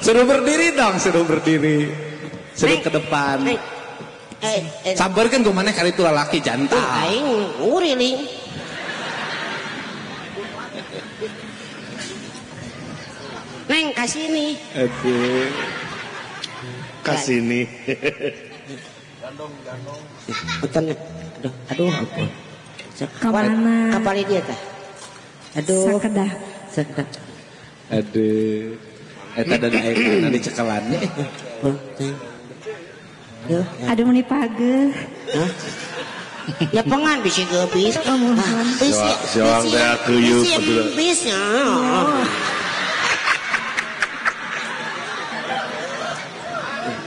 Suruh berdiri dong, suruh berdiri. Suruh ke depan. Sambarkeun ku maneh kali itu lalaki jantan. Aing nguriling. Neng kasini. Aduh. Kasini. Gandong, gandong. Punten. Aduh, aduh ampun. Kamana? Kapal dia teh. Aduh. Sakedah. Sakedah. Aduh. Eta dada aing dicekelannya. Aduh. Aduh meni pageuh. Hah? Ya pengan bisi geubis. Soang teh keuyeup atuh. Bisnya.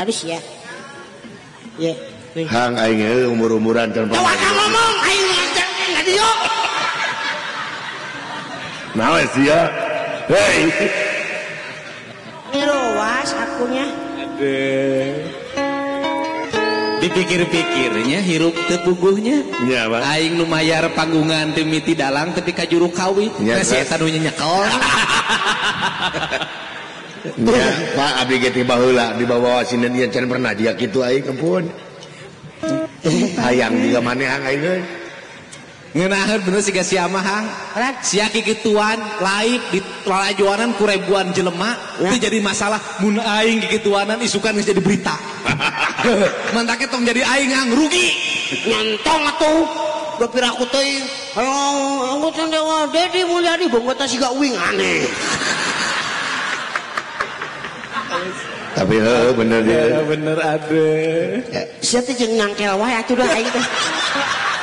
Aduh sia. Ye. Hang aing heuh umur-umuran can pernah. Teu ngomong aing ngajar ka dieu. Naon sia? Hei. Mirowas akunya. Aduh. Dipikir-pikirnya hirup teu puguhnya. Nya, Pak. Aing nu mayar panggungan teu miti dalang tepi ka juru kawin. Nya, si eta nu nyekel. Ya, Pak abdi ge ti baheula dibawa sinden ieu can pernah dia kitu aing ampun. Hayang jiga maneh hang aing euy. Ngeunaheun bener siga sia mah hang. Sia kikituan live di lalajoanan ku ribuan jelema teu jadi masalah mun aing kikituanan isukan geus jadi berita. Mantake tong jadi aing hang rugi. Nyantong atuh. Da piraku teuing. Halo, anggota dewa Dedi Mulyadi bonggota siga uing aneh. Tapi heuh bener dia. Bener ade. Sia teh jeung nangkel wae atuh dah aing teh.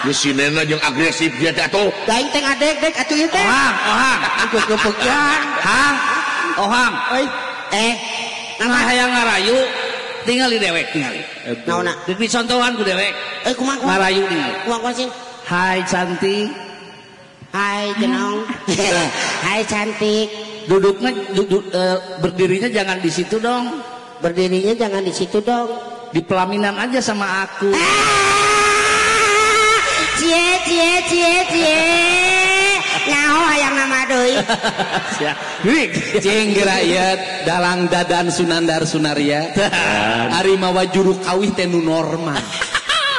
Geus sinena jeung agresif dia teh atuh. Da aing teh ngadeg-deg atuh ieu teh. Ohang, ohang. Gegebegan. Hang. Ohang. Euy. Nah hayang ngarayu tingali dewek tingali. Naonna? Deuk dicontohan ku dewek. Kumaha? Ngarayu tingali. Kumaha kumaha sih? Hai cantik. Hai jenong. Hai cantik. Duduknya berdirinya jangan di situ dong. Berdirinya jangan di situ dong. Di pelaminan aja sama aku. Cie cie cie cie. Nyaho hayang nama deui. Cing geura ieu dalang Dadan Sunandar Sunarya. Ari mawa juru kawih teh nu normal.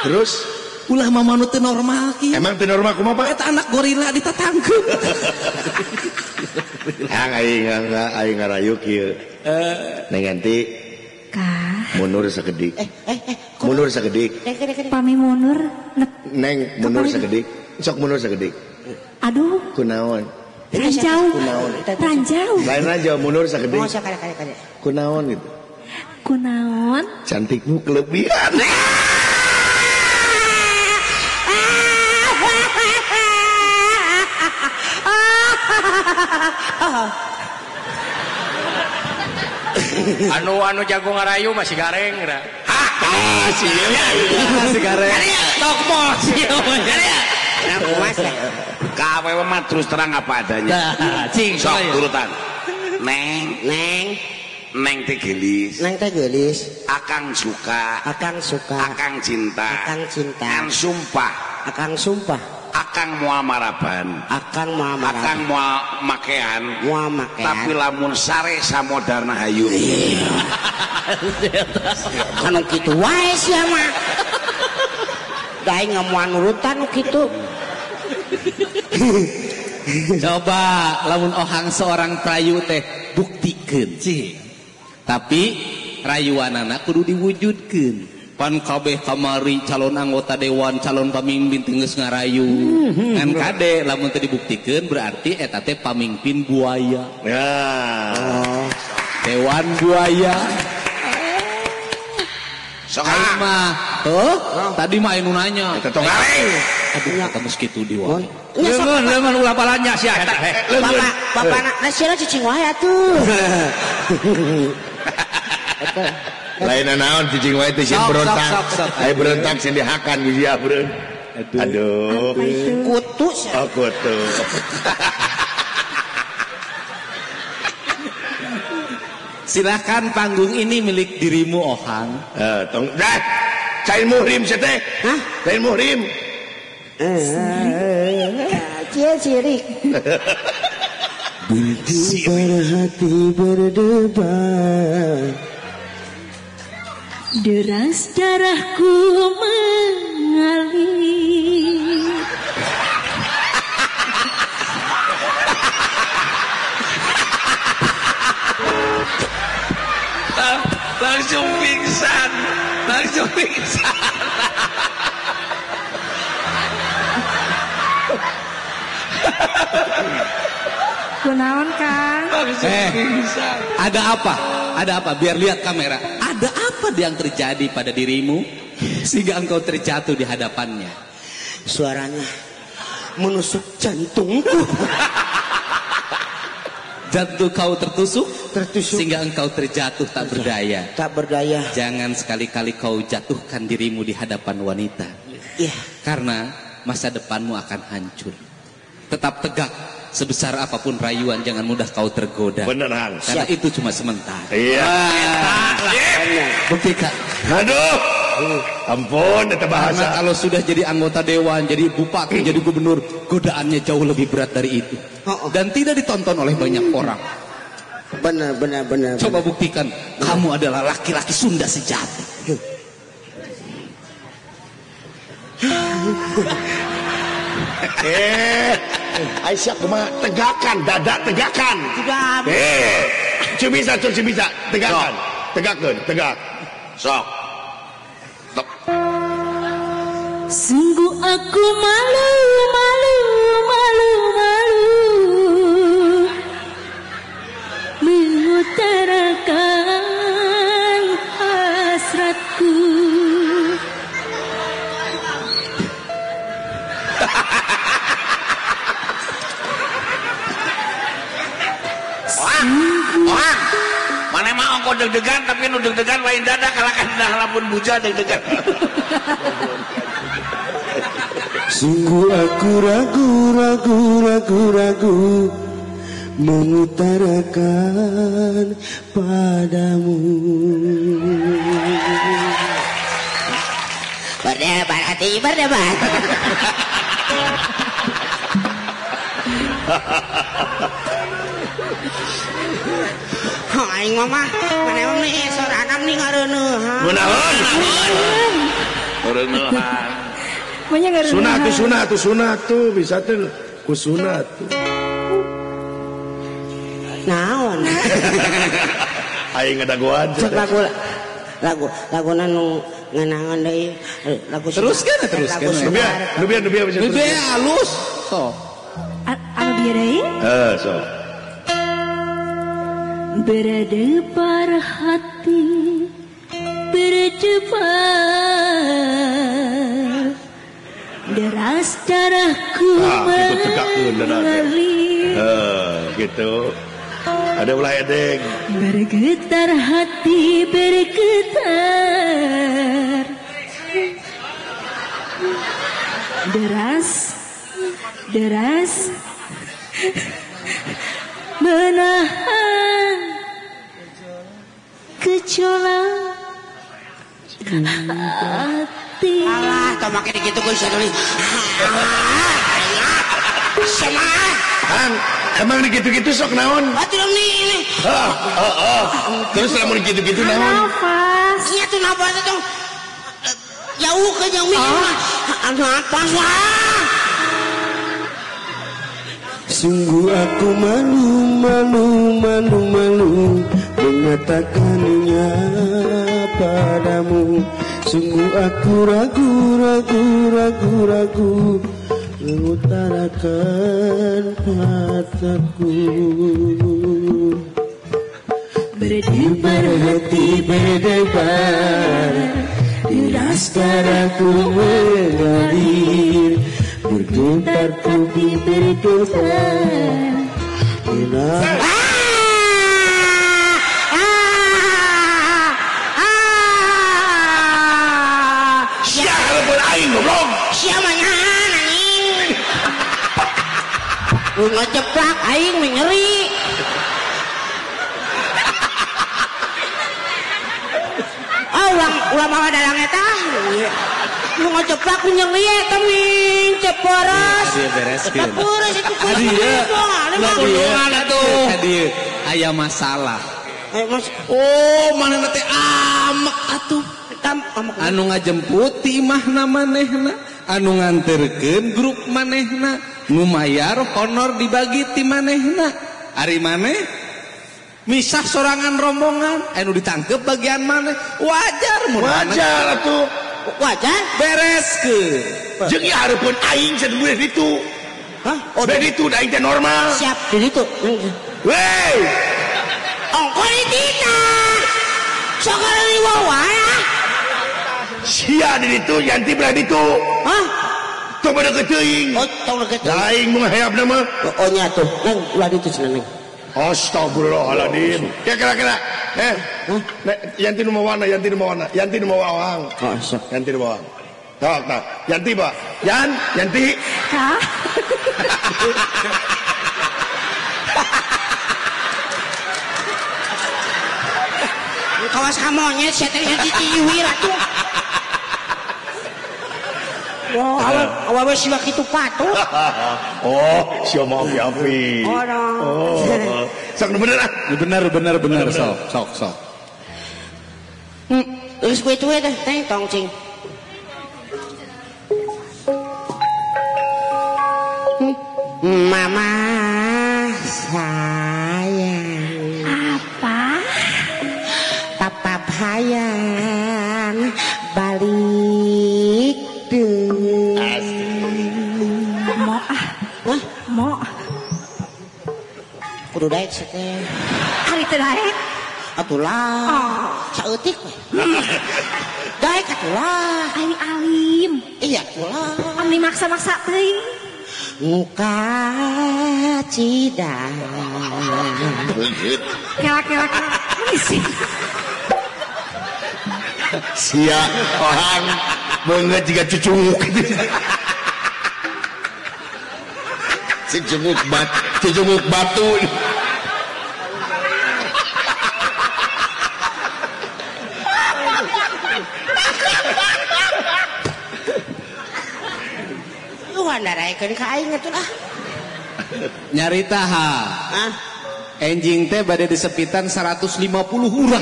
Terus ulah mama nu teu normal kieu. Emang teu normal kumaha Pak? Eta anak gorila ditatangkeun. Hang aing aing ngarayu kieu. Neng ganti. Kah. Mundur sakedik. Mundur sakedik. Pami mundur. Neng mundur sakedik. Sok mundur sakedik. Aduh. Kunaon? Ranjau. Kunaon? Ranjau. Lain ranjau mundur sakedik. Oh, sakade. Kunaon gitu. Kunaon? Cantikmu kelebihan. Anu jago ngarayu masih gareng ra. Hah, si gareng. Tok mos. Nah, kumas ya. Ka awewe mah terus terang apa adanya. Cing sok turutan. Neng, neng, neng teh geulis. Neng teh geulis. Akang suka, akang suka, akang cinta, akang cinta. Akang sumpah, akang sumpah. Akang moal maraban, akang moal maraban, akang moal makean, moal makean. Tapi lamun sare samodarna hayu. Kanu kitu wae sia mah. Da aing moal nurutan nu kitu. Coba lamun ohang seorang prayu teh buktikeun. Tapi rayuanana kudu diwujudkeun. Pan kabeh kamari calon anggota dewan, calon pamimpin teu geus ngarayu. Ngan kade lamun teu dibuktikeun berarti eta teh pamimpin buaya. Ya. Oh. Dewan buaya. Sok mah, heuh, tadi mah anu nanya. Eta tong gareng. Aduh, eta geus kitu di wae. Leungeun, leungeun ulah balanya sia eta. Bapak, bapana, nah sia cicing wae atuh. Eta lain naon cicing wae teh sieun berontak. Aya berontak sieun dihakan ku sia beureun. Aduh. Kutu sia. Oh, kutu. Silakan panggung ini milik dirimu Ohang. Tong dah. Cain muhrim sia teh. Hah? Cain muhrim. Cie sirik. Berdebar hati berdebar, deras darahku mengalir. Langsung pingsan, langsung pingsan. Kunaon Kang? Ada apa? Ada apa? Biar lihat kamera. Ada apa yang terjadi pada dirimu sehingga engkau terjatuh di hadapannya? Suaranya menusuk jantungku. Jantung kau tertusuk, tertusuk sehingga engkau terjatuh tak berdaya. Tak berdaya. Jangan sekali-kali kau jatuhkan dirimu di hadapan wanita. Iya. Karena masa depanmu akan hancur. Tetap tegak. Sebesar apapun rayuan, jangan mudah kau tergoda. Bener, Hang. Karena siap. Itu cuma sementara. Iya. Buktikan. Aduh. Ampun, itu bahasa. Karena kalau sudah jadi anggota dewan, jadi bupati, jadi gubernur, godaannya jauh lebih berat dari itu. Dan tidak ditonton oleh banyak orang. Benar, benar, benar. Coba buktikan, kamu adalah laki-laki Sunda sejati. Aisyah kumaha, tegakan dada, tegakan. Tidak. Cuma bisa, tegakan. Tegakkan, tegak. Sok. Tok. Sungguh aku malu, malu, malu, malu mengutarakan hasratku. Orang, mana mah ongko deg-degan tapi nu deg-degan lain dada kalakan dah lamun buja deg-degan. Sungguh aku ragu, ragu, ragu, ragu mengutarakan padamu. Berdebar hati berdebar. Aing mama, mana emang nih sorangan nih ngareuneuhan. Kunaon? Ngareuneuhan. Manya ngareuneuhan. Sunat tuh, sunat tuh, bisa tuh ku sunat tuh. Naon? Aing ngadagoan. Cek lagu lagu laguna nu ngeunangan deui lagu. Teruskeun teruskeun. Nu bieu nu bieu bisa. Nu bieu alus. Sok. Anu bieu deui? Heuh, sok. Berdebar hati berdebar, deras darahku mengalir. Gitu. Ada ulah edeng. Bergetar hati bergetar, deras deras menahan gejolak hati. Alah, tau makin gitu gue bisa nulis. Sama. Hang, emang gitu-gitu sok naon? Atuh nih ini. Terus lamun gitu-gitu naon? Nafas. Iya tuh nafas itu. Jauh ke jauh mah. Nafas wah. Sungguh aku malu, malu, malu, malu mengatakannya padamu. Sungguh aku ragu, ragu, ragu, ragu mengutarakan padaku. Berdebar hati berdebar, deras darahku mengalir. Bergetar hati bergetar. Siapa pun aing goblok. Siapa nyahan anjing. Lu ngeceplak aing nyeri. Oh, ulang ulah mawa dalang eta. Nu ngajeplak nu nyeri eta ming ceporos. Dia bereskeun. Ceporos itu kudu. Tulungan atuh. Ka aya masalah. Oh, manehna teh amek atuh. Anu ngajemput ti imahna manehna, anu nganterkeun grup manehna, nu mayar honor dibagi ti manehna. Ari maneh misah sorangan rombongan, anu ditangkep bagian maneh. Wajar mun wajar atuh. Wajar bereskeun. Jeung ieu hareupeun aing sadeuleuh ditu. Hah? Oh, di ditu da aing teh normal. Siap di ditu. Wey. Ongko di dita. Sok riweuh wae. Sia di ditu yanti belah ditu. Hah? Tong deukeut teuing. Oh, tong deukeut teuing. Aing mun hayapna mah. Oh nya tuh. Neng ulah ditu cenah neng. Astagfirullahaladzim. Kira-kira. Yanti nu mawana, yanti nu mawana, yanti nu mawang. Oh, sok. Yanti nu mawang. Tok, tok. Yanti, Pak. Yan, Yanti. Hah? Kawas ka monyet sia teh Yanti tiwir atuh. Oh, awewe siwa kitu patuh. Oh, sia mah api-api. Oh, no. Oh. Sok bener ah. Bener sok, sok, sok. Geus kitu we teh, teh tong cing. Mama sayang. Apa? Papa hayang balik deui. Mo ah. Hah? Mo. Kudu daek sia teh. Ari teu daek? Atulah. Oh. Saeutik we. Daek atulah. Aing alim. Iya atulah. Amni maksa-maksa teuing. Muka cida. Kela-kela sih. Sia orang beungeut jiga cucunguk. Cucunguk bat, cucunguk batu. Ndaraekeun ka aing atuh ah. Nyarita ha. Hah? Enjing teh bade disepitan 150 urang.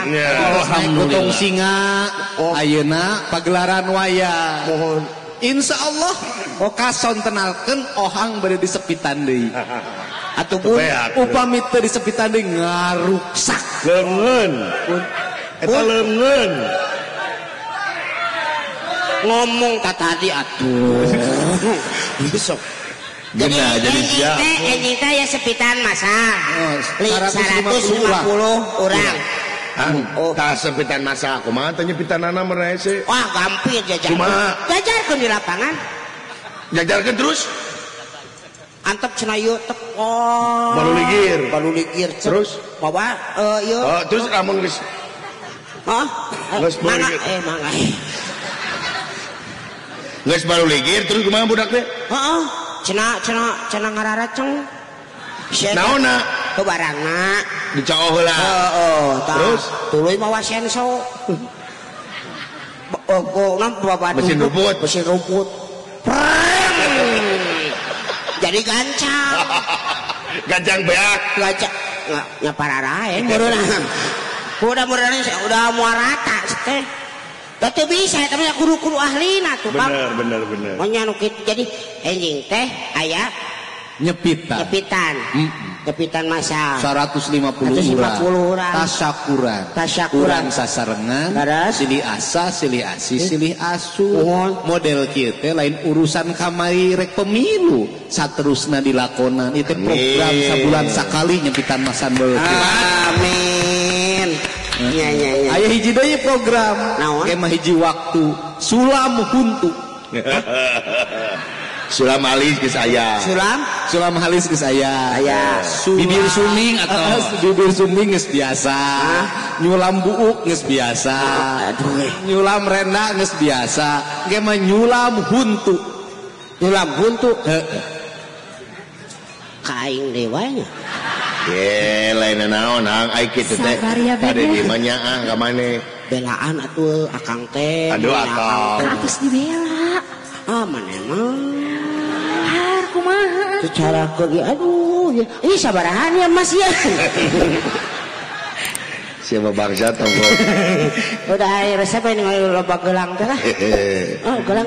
Ya. Alhamdulillah. Gotong singa ayeuna pagelaran wayang. Mohon. Insyaallah okason tenalkeun ohang bade disepitan deui. Atuh pun upami teu disepitan deui ngaruksak. Leungeun. Eta leungeun. Ngomong ka tadi atuh. Besok. Jadi enjing teh ya sepitan masa. 150 urang. Oh, tah sepitan masa kumaha teh nyepitanana merese? Wah, gampir jajar. Kumaha? Jajarkeun di lapangan. Jajarkeun terus? Antep cenah ieu tep. Oh. Baluligir. Baluligir. Terus bawa ieu. Oh, terus lamun geus. Hah? Geus mangga mangga. Geus baluligir terus kumaha budak teh? Heeh. Cenah cenah cenah ngararaceng. Naonna? Ke barangna. Dicoh heula. Heeh, terus tuluy mawa senso. Oh, bapak mesin rumput, mesin rumput. Jadi gancang. Gancang beak. Gancang nya pararae meureun. Udah meureun udah moal rata teh. Teu bisa eta mah kudu-kudu ahlina tuh, Bang. Bener bener bener. Nya nu kitu jadi enjing teh aya nyepitan. Nyepitan. Nyepitan masa 150 urang. Tasyakuran. Tasyakuran. Urang sasarengan, silih asa, silih asih, silih asuh. Model kieu teh lain urusan kamari rek pemilu, saterusna dilakonan. Ieu teh program sabulan sakali nyepitan masa model kieu. Amin. Nya nya nya. Aya hiji deui program. Kemah hiji waktu sulam huntu. Sulam alis geus aya. Sulam? Sulam halis geus aya. Aya. Bibir suming atau bibir suming geus biasa. Nyulam buuk geus biasa. Aduh. Nyulam renda geus biasa. Ge mah nyulam huntu. Nyulam huntu? Heeh. Ka aing deui wae nya. Ye lain naon hang ai kitu teh. Kade di mah nyaah ka maneh. Belaan atuh akang teh. Aduh akang. Atos dibela. Ah maneh mah. Har kumaha? Secara ke aduh ya. Ih sabarahan ya Mas ya. Siapa bangsa tonggo. Udah resep ini loba gelang teh lah. Oh gelang.